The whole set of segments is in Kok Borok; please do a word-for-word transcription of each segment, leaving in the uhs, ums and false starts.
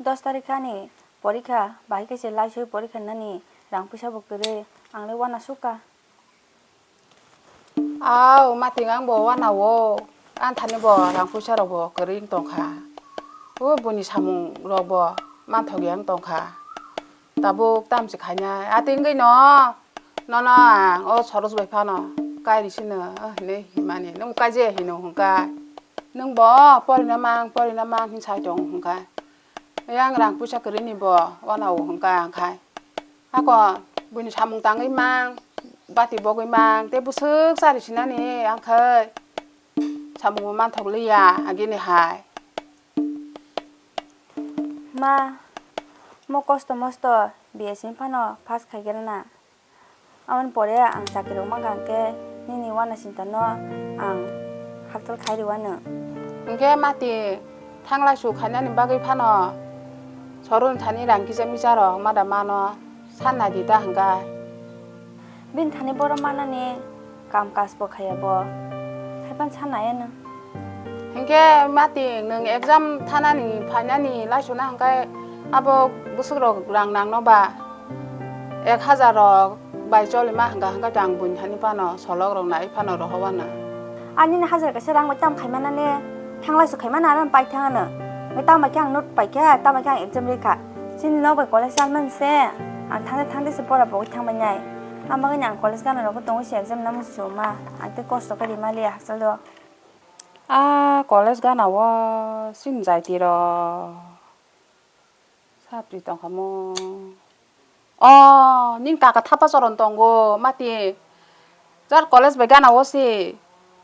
Dos tarikh ani porikha, bahai khe se laisoi porikha nani rang puisa bo kwrwi, ang le wana sukha. Aw, mating ang bo wana o, ang thani bo rang puisa rok bo kwrwi wng tongkha. O buini samung rok bo manthok ya wng tongkha. Tabuk tamsi khainai, ati wngwi no, nono ang o Soros bai phano kairi sino, oh, hinwi himani, nwng kaije hino hwnkhai. Nwng bo porina mang, porina mang hin sai tong hwnkhai. Yang rang puisa kwrwi ni bo wana o hwnkhai ang khai. Ako buini samung tangwi mang, bati bogwi mang, tei bwswk chari sinani ang khai. Samung bo manthok liya agini hai. Ma, mo kosto mosto B S C phano pass khai khe rwna. Aboni pore ang chakri rok mankha hwnkhe nini wana chinta no ang hakchal khai rwano. Hwnkhe mati thanglai su khainani bagwi phano Sorun thani rang kisa misa rok mada mano san nai di ta hwnkha. Bini thani borok manani kam kaj bo khaiya bo, haiphano san nai ano. Hinkhe mati nwng exam thanani phainani laisona hwnkhe abo bwswk rok rang nangno ba ek hazar rok bai choli ma hwnkha hwnkhe ang buini thani phano solok rok nai phano rohowano. Ani ni hazar kaisa rang bai tam khai manani thanglai su khai mana ano pai thangano. Hwnkhe tamo khe ang note pai kha, tamo khe ang exam ri kha. Chini nok bai college chalmani se ang thangde thangde se pora pogwi thangbai nai. Ang bagwi ang college gana rok tongo se exam namo se ma ang tei kosto khe rima liya hachal do. A college gana o chini jaiti rok sapri tongkha mo. O nini kaka thapa choron tongo mati. Jar college bai gana o si.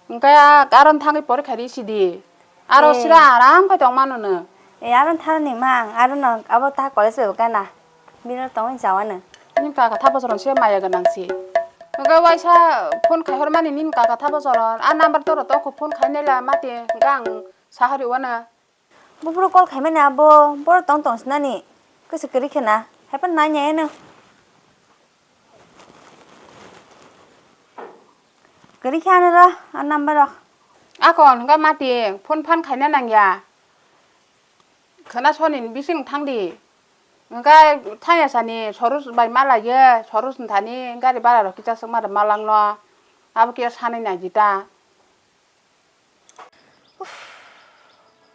Hwnkhe a aron thangwi porikha ri sidi. Aro Eh. Sira aram khai tong mano no. Eh, aron thani mang, aron no abo ta college bai gana. Bino tongwi jawano. Nini kaka thapa choron se maya gwnang si. Hwnkhe waisa phone khai hormani nini kaka thapa choron. A number toro tongkho phone khai nela mati hwnkhe ang sahari wana. Buphuru call khaimani abo, borok tong tong sinani. Kisa kwrwi khena, haiphano nai nai ano. Kwrwi khe ano ro, a number rok. Akon, hwnkhe mati, phone phan khaina nangya. Khwna soni bising thangdi. Hwnkhe thangya sani, Sorus bai malaiye, Sorus ni thani gari bara rok kichasok ma rok malangno. Abo khe sanai nai jita. Uff.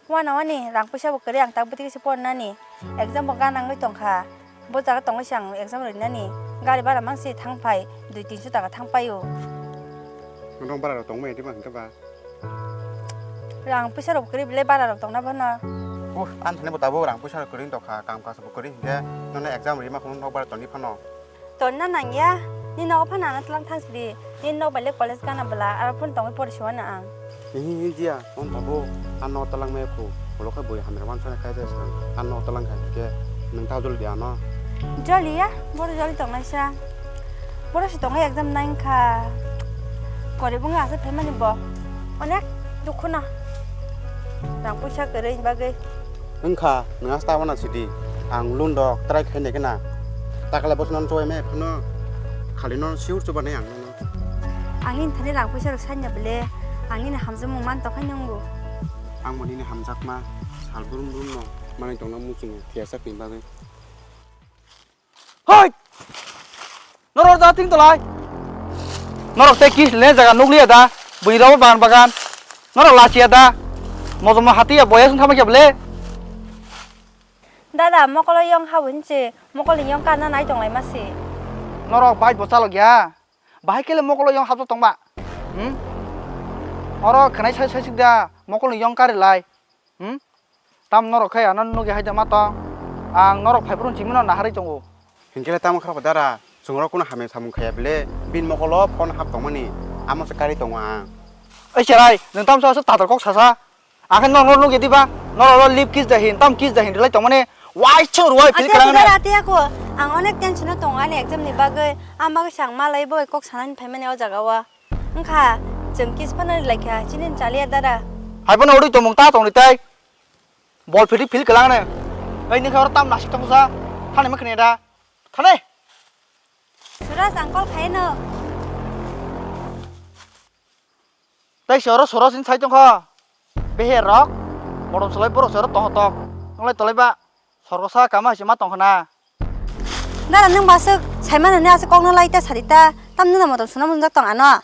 Wana wani rang puisa bo kwrwi ang tak bwtwi kisa pornani. Exam bo gana wngwi tongkha. Bo jaga tongwi se ang exam rinani. Gari bara mang se thang phai dui tinso taka thang paio. Norok bara rok tongmani tei ma hwnkhe ba? Rang puisa rok kwrwi belai bara rok tongna bono. Uff, ani thani bo tabuk rang puisa rok kwrwi tongkha, kam kaisa bo kwrwi hwnkhe nono exam rima phunuk nok bara tongwi phano. Tonna nangya, ni nogo phano ano tlang thang sidi, ni nok bai le college gana bwla, aro phone tongwi pori siwano ang. Hihi jiya, on tabo, ano talang maya khu, ulo khe bui hamya wansana kaijaksa, ano talang khai khe, nwng ta joli di ano. Joli ya, boro joli tongnaisa. Boro si tongwi exam nai wngkha. Gorib wngkha asa phaimani bo. Onek dukhu no. Rang puisa kwrwi bagwi. Wngkha, nwng asta wana sidi. Ang loan rok try khai nai khna. Takle bosono chowai me phano khali no sure chuba nai ang nono. Ang nini thani rang puisa rok sanya bele. Ang nini hamjakmung man tokha nung bo. Ang bo nini hamjakma sal brum brum no manwi tongna muchungo phiya sak ni bagwi. Hoi! Norok da ting tolai. Norok tei kis le jaga nukliya da. Bui rabo bagan bagan. Norok lachiya da. Mojomo hatiya boya sung thamakya bele. Dada, mokolo yong habo hinse, mokolo yong kana nai tonglai masi. Norok bike bo chalok ya. Bahai kele mokolo yong habjak tongba. Hmm? Oro khnai sai sai sik da, mokolo yong kari lai. Hmm? Tam norok khai ano nugwi hai da ma tong. Ang norok phaiphuru chimino naharwi tongo. Hinkhe le tamo kha dara, chwng rok kuno hamya samung khaya bele, bini mokolo phone hap tongmani, amo se kari tongo ang. Oi cherai, nwng tamsa se tatal kok sasa. Ang khe norok nugwi diba, norok lip kiss da hin, tam kiss da hin rilai tongmani, wai chwng ruwai phil Ate kwrang ako ne. Dara, ate ako, ang onek tension o tongo ani exam ni bagwi, ang bagwi se ang malai bo kok sanani phaimani o jaga o. Wngkha, chwng kiss phano rilai kha, chini chaliya dara. Hai bono uri tongmung ta tongri tai. Bol phiri phil kwlang ne. Ei, nini khe oro tam nasik tongsa. Thani ma khne da. Thani. Suraj, ang call khai no. Tai se oro Suraj ni sai tongkha. Beher rok. Borom solai borok se oro tongkha tok. Nonglai tolai ba. Thorkosa kama hai se ma tong khna. Dara nwng baswk saimano ne aswk kokno lai ta sari ta. Tam nwng motom suna munjak tong ano.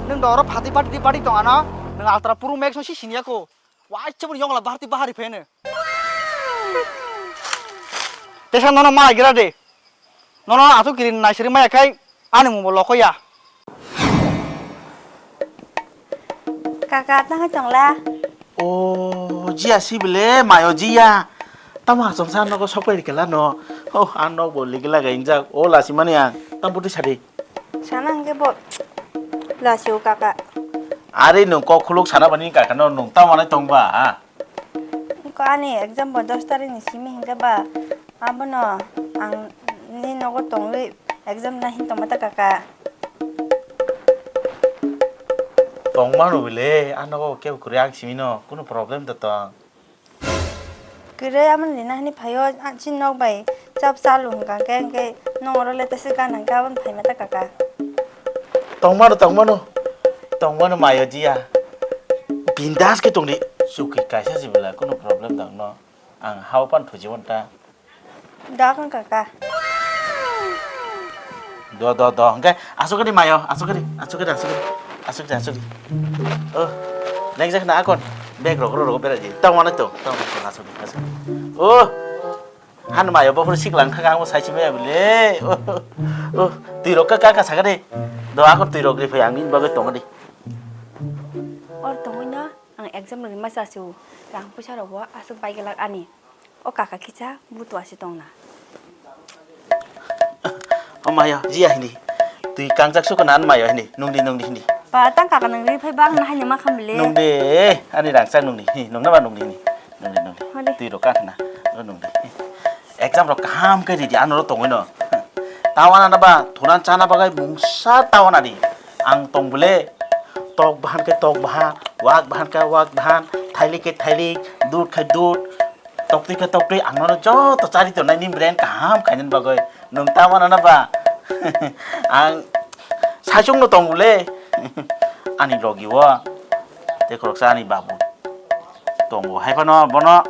Nwng do oro phati pati di pati tong ano. Nwng altra puru mek so si siniya ko. Wai chebur yong la bahar ti bahari phene. Tesa nono ma gira de. Nono ato kirin naisiri maya khai ani mubo loko ya. Kaka tang tong la. O jiya si bile mayo jiya. Tamo asomsa nogo sokpai rikela no. Oh, ang nok bo ligila ga injak. O lasi mani ang. Tam puti sadi. Sana hingke bo lasi o kaka. Ari nung kok khuluk sana bani kaka no nung tamo nai tong ba. Ko ani exam bo dos tarikh ni simi hingke ba, abono ang ni nogo tongwi exam na hin tongma ta kaka. Tongmano bile, a nogo kebo kwrwi ang simi no, kunu problem da tong. Kwrwi amoni rina hani phaio, a chini nok bai chap chalu hwnkha khe, hwnkhe nong oro le tesa gana hwnkhe aboni phaima ta kaka. Tongmano, tongmano, tongmano mayo jiya. Bindas khe tongdi. Chukhi kaisa se bela, kunu problem dang no. Ang hao pan thuji won ta. Da kang kaka. Do, do, do. Hingke asuk kadi mayo, asuk kadi, asuk kadi, asuk kadi. Asuk kadi, asuk kadi. Oh. Neng jak na akon. Bag rok, rok, rok, bera di. Tang wana to, tang wana to, asuk kadi, asuk kadi. Oh. Han mayo, bopor sik lang kha, ang bo sai chimaya bile. Oh. Oh. Tui rok ka, ka, ka, sakade. Do akon tui rok ri phai, ang ni bagwi tong di. Or tongwi no, ang exam rwgwi masa se o. Rang puisa rok bo asuk bai glak ani. O kaka kisa butua se tongna. O mayo, jiya hindi. Tui kangjak suka nan mayo hindi. Nungdi, nungdi hindi. Pa, tang kaka nang ri phai bang na haini ma kham bile. Nungdi, ani rangchak nungdi. Hi, nungna ba nungdi hindi. Nungdi, nungdi. Hadi. Tui rok kan na. O nungdi. Exam rok kaham khe ridi, ano ro tongwi no. Tawana na ba, thunan chana bagai mungsa tawana di. Ang tong bile. Tok bahan khe tok bahan, wak bahan khe wak bahan, thailik khe thailik, dud khe dud. Toktwi khe toktwi, ang nono joto chari tongnai, nini brain kaham khainani bagwi. Nwng ta wanana ba? Ang saichungno tongo le. Ani logi o tei khoroksa ani babu tongo. Hai phano bono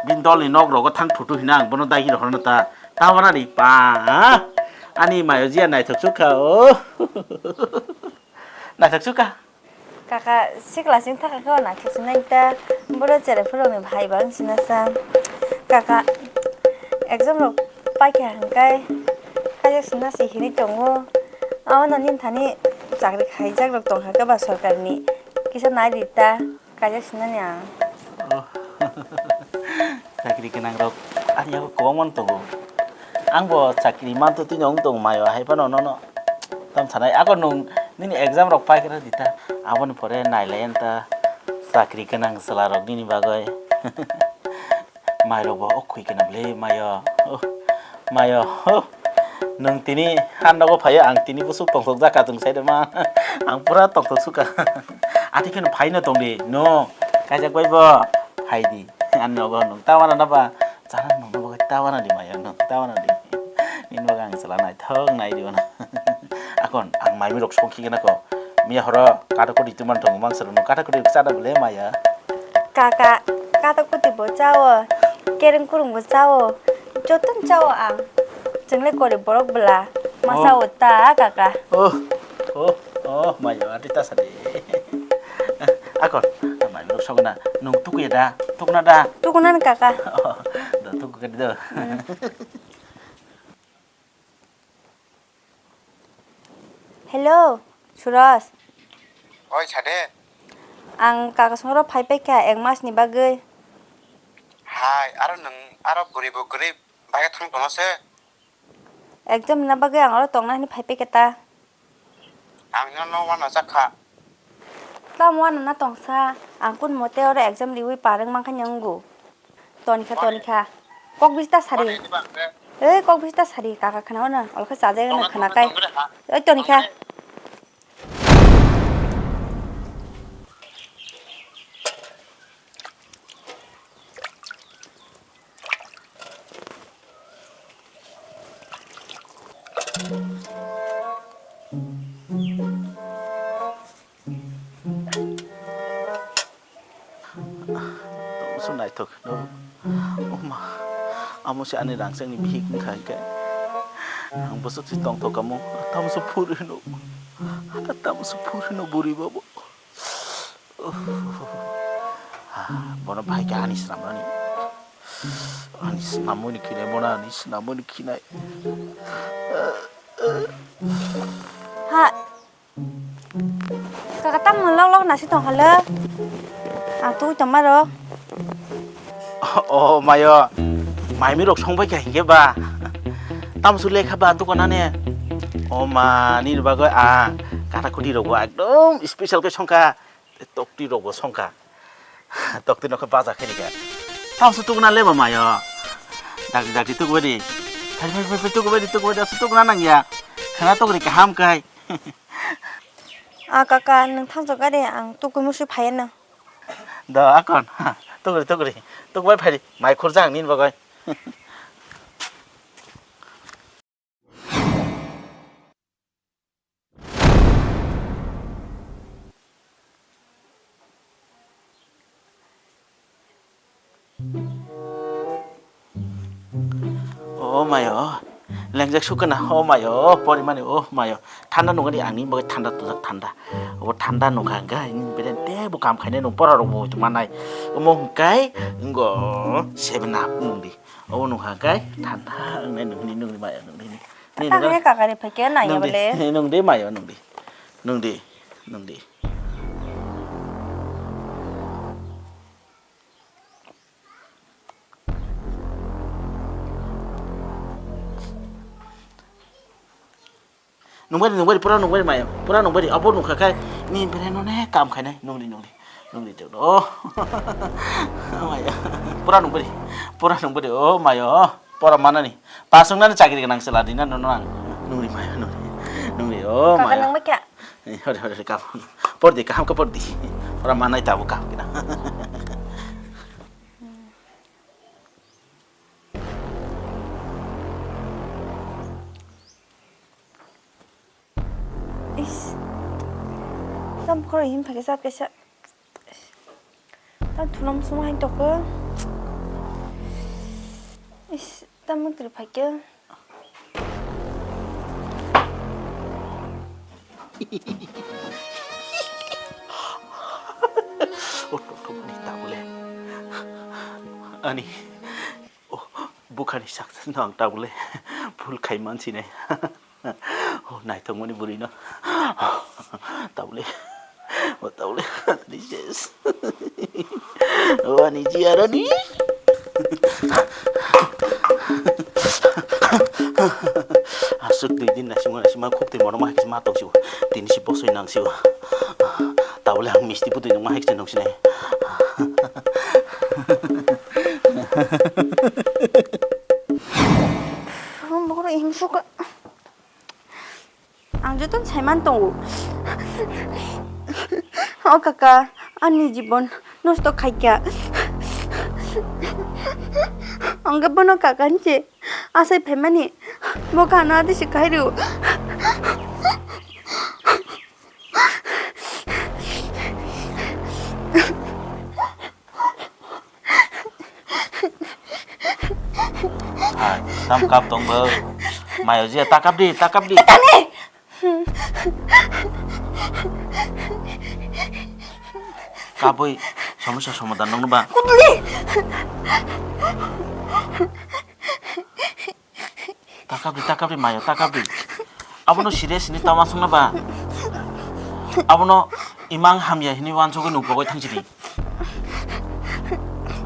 bini dolni nok rogo thang thutu hina ang bono daigi rohorna ta. Ta wanani pa. Ani mayo jiya naithok sukha o. Naithok sukha. Kaka, sikla sing thaka khe o naithok sinai ta, boro cherai phuru ni bhai ba wng sinasa. Kaka, exam rok paikha hwnkhe, kaijak sinasa hinwi tongo. Abono nini thani chakri khaijak rok tongkha khe ba sorkar ni, kisa nai di ta, kaijak sinani ang. Oh. Chakri gwnang rok ani yago kwbangma tongo. Ang bo chakri manto twi wng tong mayo hai phano nono. Tam sanai, ako nwng nini exam rok pai khe di ta, aboni pore nailai ta chakri gwnang chwla rok nini bagwi. Mai rok bo o khwi gwnang le mayo, oh, mayo, oh. Nwng tini han nogo phaio, ang tini bwswk tongthok jakha chwng sai de ma. Ang pura tongthok sukha. Ati kheno phaino tong di, no, kaijak bai bo phai di. Ang nogo nwng ta wana na ba. Chana nwng nogo ta wana di mayo, nwng ta wana di. Nini bagwi ang chwla naithok nai di wana. Akon ang mai mirok songkhi gana ko. Miya horo kato koti tuman thong mang sero no kato koti chana bole maya. Kaka, kato koti bo chao, kereng kurung bo chao, joton chao ang. Chwngle korib borok bwla, ma chao ta kaka. Oh, oh, oh, maya ati ta sadi. Akon, mai mirok sogna, nung tukuya da, tukna da. Tukuna ni kaka. Oh, do tuku kadi do. Hello, Suraj. Oi, sade. Ang kakasongro phai paikha ek mas ni bagwi. Hai, aro nwng, aro bwrwi bo kwrwi bagwi thang tongma se? Exam na bagwi ang oro tongna hwnwi phai paikha ta. Ang nono wana jakha. Tamo wana na tongsa, ang kun mote oro exam riwi parwng mankha nyango. Tonikha, tonikha. Kok bista sari. Ei, kok bista sari, kaka khana wana, olkha sajai na khana kai. Ei, tonikha. Tongsu naithok no. Oma, amo se ani rangchakni bihik wngkha hinkhe. Ang bwswk se tongthok kamo, tamo se phuri hino, tamo se phuri hino bwrwi bobo. Bono bahai khe ani swnamnani. Ani swnamwi ni khinai, bono ani swnamwi ni khinai. Ha, kaka, tamo lok lok nasi tong halo? Ang twi tongma ro. O mayo, maimi rok songbai kha hinkhe ba. Tamo su lekha ba tukana ne. O ma, nini bagwi a kata kuti rok bo ekdom special khe songkha. Tokti rok bo songkha. Tokti no khe baja khe rikha. Tamo su tukuna le ba mayo. Dakti dakti tukubadi. Phai phai phai phai tukubadi tukubadi asu tukuna nangya. Khana tokri kaham kai. A kaka, nwng thangchok gari, ang tukui musi phaiya nang. Da akon. Tukri tukri. Tukbai phai. Mai khurjang nini bagwi. O mayo, lengjak sukana, o mayo, porimani, o mayo. Thanda nungani ang ni bagwi thanda tujak thanda. O thanda nungkha hwnkhe, beren tebo kam khainai nung pora rok bo manai. Omo hwnkhe, ngo seven up nungdi. Obo nungkha hwnkhe, thanda wngnai nungni, nungni mayo, nungni. Ni Tang nungkha. Khe kakari phaikhe naiya Nungdi, bole. Nungdi mayo, nungdi. Nungdi, nungdi. Nungbari, nungbari, pura nungbari mayo. Pura nungbari, abo nungkha khai, ni bere no ne kam khainai, nungdi, nungdi. Nungdi tong, oh. Mayo. Pura nungbari, pura nungbari, oh, mayo. Pora manani. Pasung nani chakri ganang sela di na, no, no, ang. Nungdi mayo, nungdi. Nungdi, oh, Kaka mayo. Nang bakya? Eh, hore, hore, hore, kam. Por di, kaham ka por di. Pora manai tabo kaham kina. Is. Tam khoro him phage sat kaisa. Tam thulam suma hain toko. Is, tam mukri phage. O tok tok ni tabule. Ani. Oh, bukhani success no ang tabule full khai mansinai. Oh, naithokmani bwrwi no. Tabule. Oh, tabule. Ani ses. Oh, ani jiya rani. Aswk dui din naisingma naisingma khuk twi mono ma hai khe ma tong sio. Tini si bosoi nang sio. Tabule ang misti bwtwi nang ma hai khe nung sinai. Ang bokhorok himsuk. Ang joto saiman tongo. O kaka, ani jibon nosto khaikha. Ang bono kaka hinse asai phaimani bo kano adisi khairw. Hai, tam kap tong bo. Mayo je, ta kap di, ta kap di. Tani! Kabui, somosya somadan nang ba. Kudli! Takabri, takabri, mayo, takabri. Abono serious ni tama songna ba. Abono imang hamya hini wansugwi nuk bagwi thangsidi.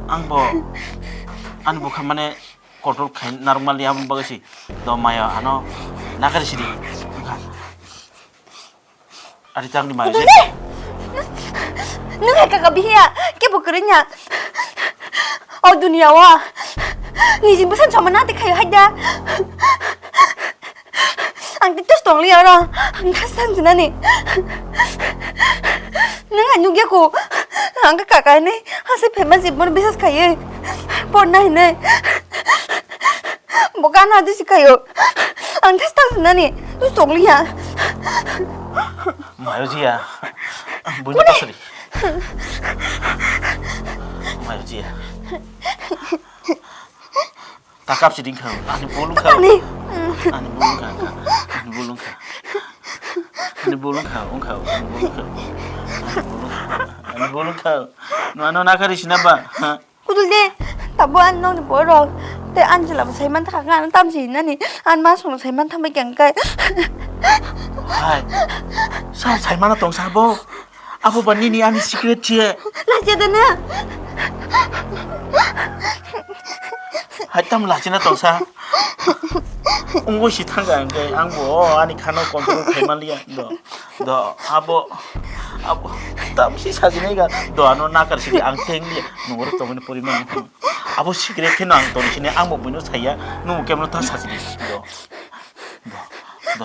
Ang bo ani bukha mane control khai narwkmali aboni bagwi si. Do mayo ano nakari sidi. Ari tangni mai. Dole! Nwng hai kaka bihiya, kebo kwrwngya. O duniya o nijin bwsani samung na tei khayo hai da. Ang tei tos tongli oro. Ang thas thang jinani. Nwng hai nukya ko. Ang kaka hinwi hase phema jibon bisas khaiwi. Porna hinwi. Bo gana disi khayo. Ang thas thang jinani. Tos tongliya. Mayo jiya. Buino pasari. Mayo jiya. Takap si ding kha, ani bol wngkha. Ani. Ani bol wngkha, ani bol wngkha. Ani bol wngkha, wngkha, ani bol wngkha. Ani bol wngkha. Ani bol wngkha. Nwng ano nakari sina ba? Ha? Kudul de, tabo ani nokni borok. Te Angela bo saiman thaka, ano tamsi hinani. Ani ma songno saiman thambai khe ang kai. Hai. Sa saimano tongsa bo. Abo ba nini ani secret se. Lachiya da na. Hai tam lachina tongsa. Ungbo si thangka hwnkhe ang bo ani khano control khai manliya. Do, do, abo, abo, tam si sajinai ga. Do, ano nakar si ang theng liya. Nungro tongmani poriman. Abo secret kheno ang tong sini, ang bo buino saya. Nung kemno ta sajini. Do, do, do.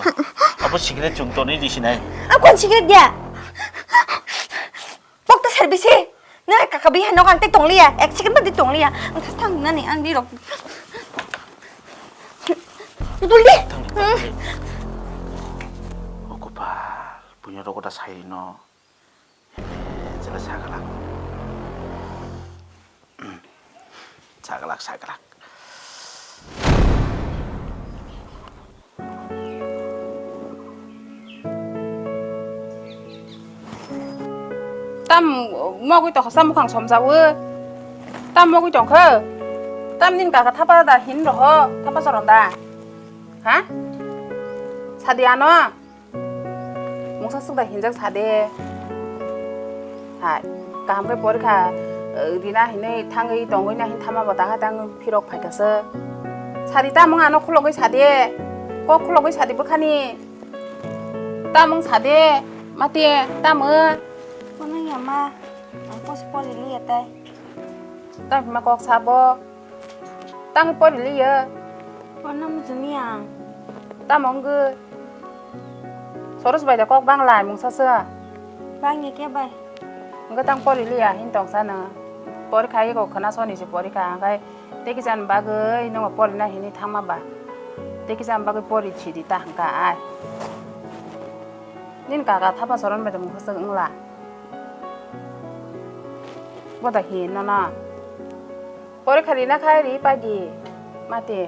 Abo secret chung toni di sinai. Ang kon secret dia. Pokta service. Nang kaka bi hai nok ang te tong liya. Ek second ba di tong liya. Ang thas thang nani ang di rok. Dul di. Thang di, thang di. O kopal, punya rok da sai no. Jela sagalak. Sagalak, sagalak. Tam mogwi tongkha sa mukhang somjawi. Tam mogwi tongkha. Tam nini kaka thapa da hin roho, thapa choron da. Ha? Sadi ano. Mungsa sukda hinjak sade. Hai, kaham khe porikha, eh, rina hinwi thangwi tongwi na hin thama bo taha tang phirok phaikha se. Sadi tamung ano khulogwi sade. Kok khulogwi sadi bwkhani. Tamung sade, mati, tamung. Kono ya ma, ang post pori liya tai. Tang hima kok sabo. Tang pori liya. Porna mujuni ang. Tamo wngwi. Soros bai da kok bang lai mungsa se. Bang ya khe bai. Wngwi tang pori liya hin tong sa no. Pori khai ko khana soni se pori kha angkai. Tei kisa ni bagwi nongo pori na hini thangma ba. Tei kisa ni bagwi pori chidi ta hangka ai. Nini kaka thapa soron bai da mungsa se wngla. Bo da hin no na. Porikha rina khai ri pai di. Mati,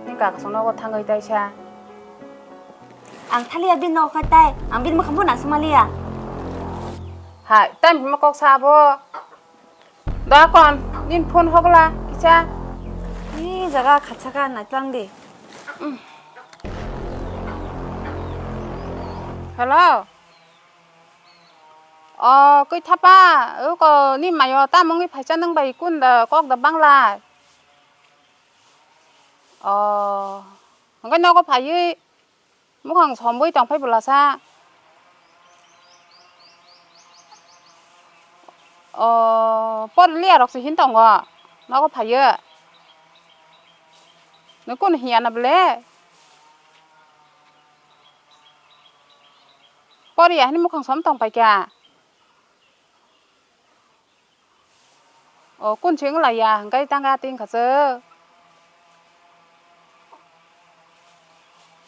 nini kaka song nogo thangwi taisa. Ang thaliya bini nogo khai tai, ang bini mwkhang bo nang swmaliya. Hai, tam hima kok sa abo. Da kon, nini phone hogla, kisa. Ni jaga khatsa ka naitlang di. Hello. O, kwi thapa, o ko ni mayo tamungwi phaisa nang bai kun da kok da bangla. O, hwnkhe nogo phaiwi mukhang somwi tongphai bwlasa. O, pori liya rok se hin tongo, nogo phaiwi. Nokon hiya na bwle? Poriya hini mukhang som tong paikha. O, kun se wng laiya, hwnkhe tang a ting kha se.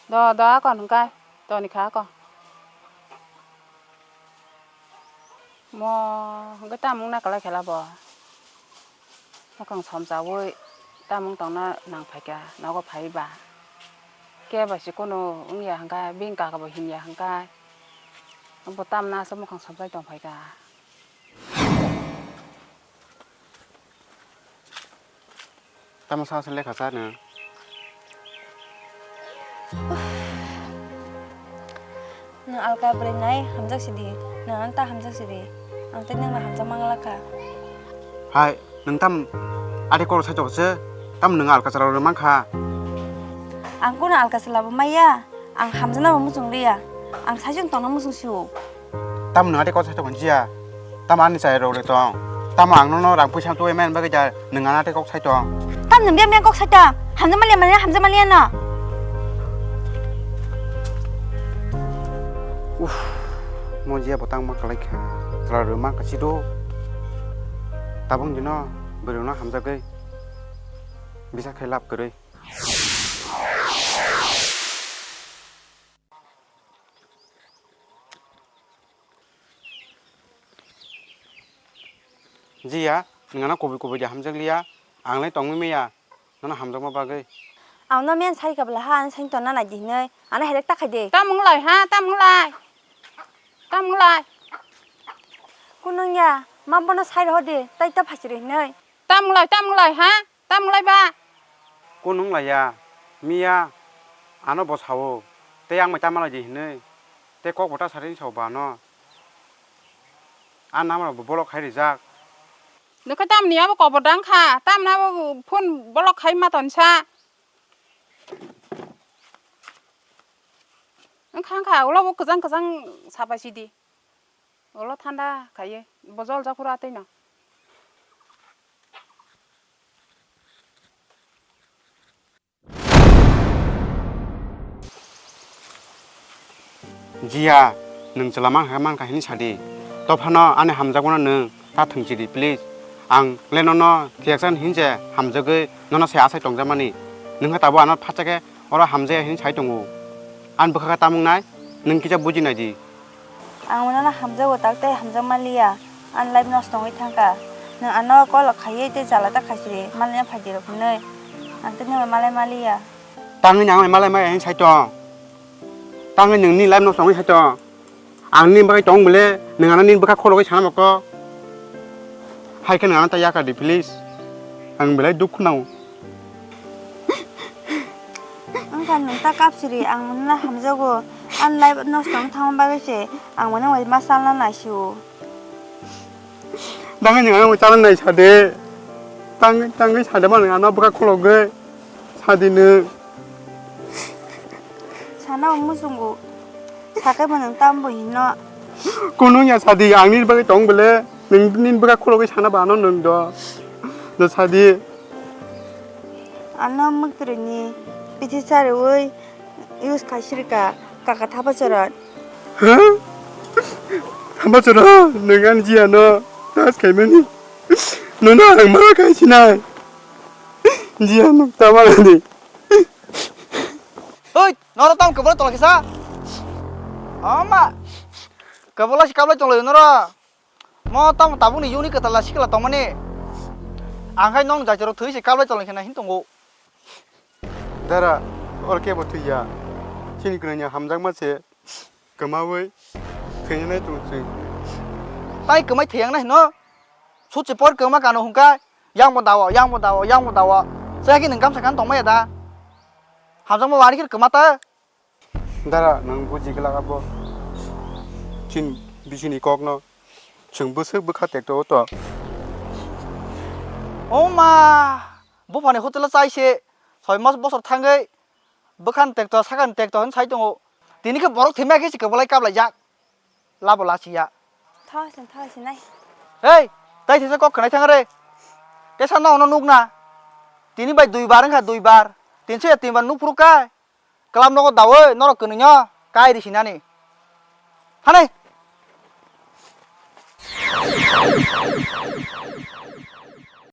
Do, do, akon hwnkhe, toni kha akon. Mo hwnkhe tamung na kwlai khe labo. Mukhang somchaui tamung tongna nang phaikha, nogo phaiba. Kebo se kunu wngya hwnkha, bini kaka bo hinya hwnkha. Bo tamna aswk mukhang somchai tong phaikha. Tamo sa sa lekha cha nw? Nw alka bwrwi nai hamjak sidi, nw ang ta hamjak sidi, ang tei nwng hamjak manglakha. Hai, nwng tam ade kok sai tok se, tam nwng alka chwla rw mankha. Ang kunu alka chwla bo maya, ang hamjakna bo muchung liya, ang saichung tongna muchung sio. Tamo nwng ate kok sai tongo jiya? Tamo ani chai rok le tong? Tamo ang nono rang puisa tubui mani bagwi ja nwng ano ate kok sai tong? Tam nwng biyang biyang kok sai tong? Hamjakma liya mani hamjakma liya no? Uff, mo jiya bo tangma kwlai kha. Chwla rwma kwchwi do. Tabuk dino bwrwi no hamjagwi bisa khai lab kwrwi. Jiya, nwng ano kubui kubui de hamjak liya, Ang le tongwi maya, nono hamjakma bagwi. Ang no men sai kabla ha, ang sai tonna nai di hinwi. Ano herek ta khai de. Tamung lai ha, tamung lai. Tamung lai. Kunung ya, ma bono sai roh de, tai ta phasiri hinwi. Tamung lai, tamung lai ha, tamung lai ba. Kunung lai ya, miya, ano bo sao, tei ang bai tama lai di hinwi. Tei kok bo ta sari sao ba ano. A namar bo bolok khai rijak. Nokha tamni abo kobor dang kha, tamni abo phone bolok khai ma tonsa. Wngkha wngkha, ulo bo kwchang kwchang sapai sidi. Ulo thanda khaiye, bo jol japhuru atwi no. Jiya, nwng chwla mankha mankha hini sadi. Tophano ani hamjakmano nwng ta thwngchidi, please. Ang le nono thiyaksa hinse hamjagwi nono se asai tongjakmani. Nwng khe tabuk ano phatsa khe oro hamjaya hini sai tongo. Ani bwkha khe tamung nai, nwng kisa buji nai di. Ang nono hamjago, tak tei hamjak maliya. Ani life nosto wngwi thangkha. Nwng ano call khaiwi tei jala ta khaisiri, malai phai di rok hinwi. Ang tei nwng malai maliya. Tangwi nang malai maya hini sai tong. Tangwi nwng ni life nosto wngwi sai tong. Ang ni bagwi tong bole, nwng ano ni bwkha khorogwi sana moko. Hai khe nwng ano ta yakar di, please. Ang belai dukhu nango. Wngkha nwng ta kapsiri, ang nono hamjago. Ani life nosto wng thangma bagwi se ang mano bai ma salna naisio. Tangwi nwng ano chalok nai sade. Tangwi, tangwi sade ba nwng ano bwkha khologwi sadi nwng. Sana muchungo. Sakhe bo nwng tambo hino. Kunung ya sadi, ang nini bagwi tong bole. Nwng nini bwkha khologwi sana ba ano nwng do. Do sadi. Ano mwktwrwini bithi chariwi use khaisirika kaka thapa chorot. Ha? Thapa chorot, nwng ani jiyano tas khaimani. Nono ang mara khai sinai. Jiyano tamani. Oi, noro tam kebolo tolakisa. Ama. Kebolo si kablai tolai noro. Mo tamo tabukni yuni kwtal la sikla tongmani. Ang khai nong jaitero thwi se kablai tolong khena hin tongo. Dara, oro kebo thwiya. Chini kwrwngni hamjakma se kwmawi thwinani tong chwng. Tai kwmai thwiyang na hino. Suchi por kwma kano hwnka. Yang bo dawa, yang bo dawa, yang bo dawa. Chaya ki nung gamsa kan tongmaya da. Hamjakma wari kir kwma ta. Dara, nwng buji glak abo. Chini bisini kokno. Chwng bwswk bwkha tekto o to. O ma, buphani hotel o chai se soi mas bosor thangwi bwkhani tekto, sakani tekto hwn sai tongo. Tini khe borok thwimai khe se kwbwlai kaplaijak. Labo lachiya. Thasin, thasin nai. Hei, tai thisa kok khwnai thang re. Tesa no ono nuk na. Tini bai dui bar wngkha, dui bar. Tinso ya tin bar nuk phuru kai. Club nogo dawi norok kwnwi no kai ri sinani. Hanai.